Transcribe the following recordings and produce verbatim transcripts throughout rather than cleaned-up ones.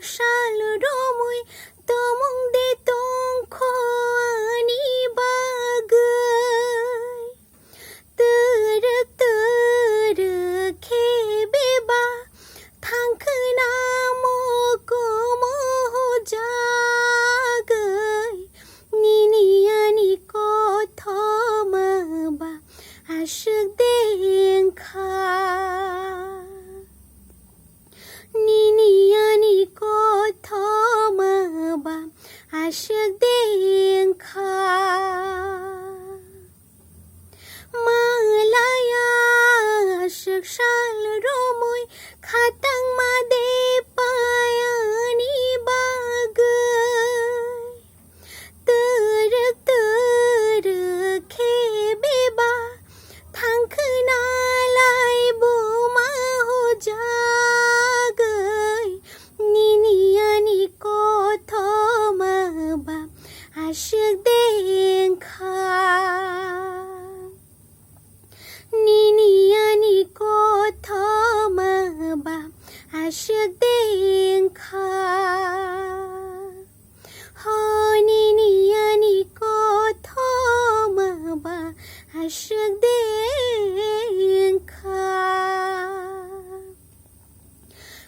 Sal romwi tomung de tongkho ani bagwi. Twrwk twrwk khe beba thangkhwna mokomo hojagwi. Nini ani kothoma ba aswk de wngkha. Nini ani kothoma ba aswk de wngkha. Malaya aswk sal romwi khatangma de payani bagwi. Twrwk twrwk khe beba thangkhwna lai buma hojagwi. Nini ani kothoma ba aswk de wngkha. Nini ani kothoma ba aswk de wngkha. Ho nini ani kothoma ba aswk de wngkha.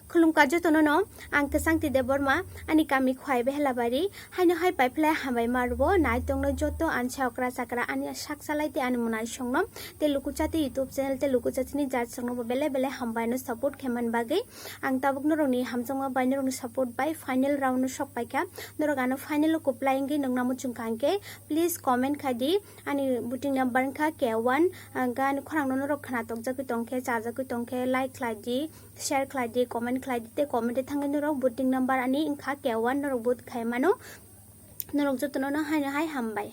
Khulumkha jotono no, ang Kwchangti Debbarma, ani kami Khwai Behelabari, haino hai paiphlai hambai ma rwbo, naitongno joto ani sa okra chakra, ani sak salai tei ani mwnaisongno, tei Lukuchati YouTube channel tei Lukuchatini jat songno bo belai belai hambai no support khe man bagwi. Ang tabuk norokni hamjakma bai norokni support bai final round no sok paikha, norok ano final o kwplai wngwi nukna muchung kha hwnkhe, please comment khai di, ani booting number wngkha K one, ang ani khorang no norok khna tokjagwi tongkhe, chajagwi tongkhe, like khlai di, share khlai di, comment khlai di, tei comment o thangwi norok booting number ani wngkha K one, norok vote khai mano. Norok jotono no haino hai hambai.